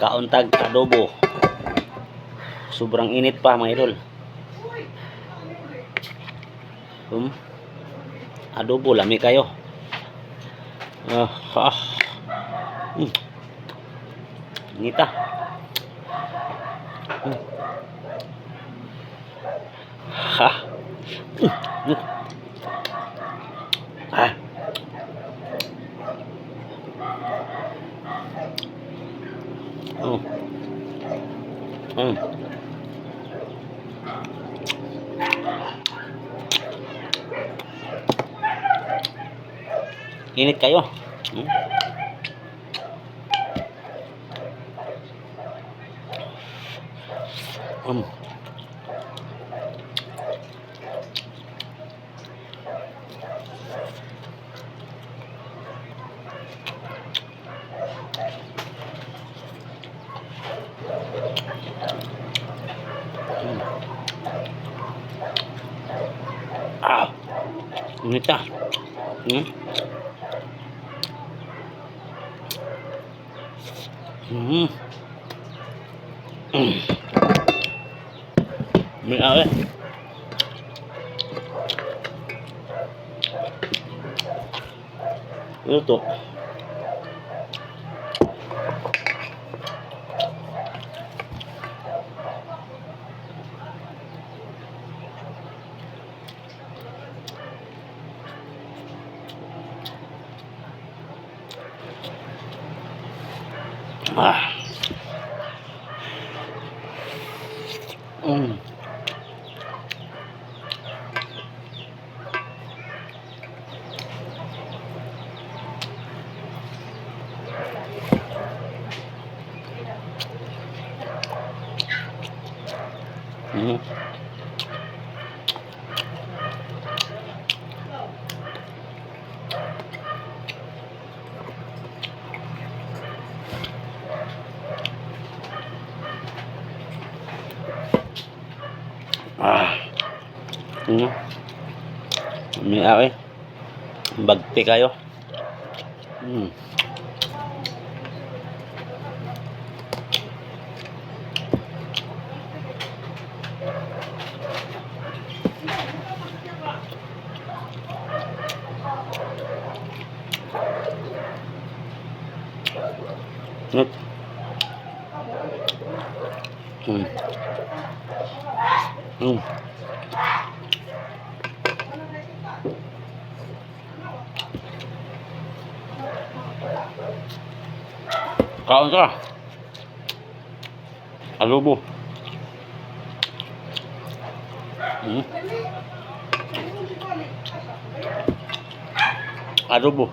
Kaon tag adobo. Sobrang init pa, mga idol. Adobo, lami kayo. Ah, ah. Ngita. Ha. Ah. Oh. Init kayo. Ah. Init ah. May awe. Luto. Ah. Ah. May ake. Bagti kayo. Nut. Kaon ka. Adobo. Adobo.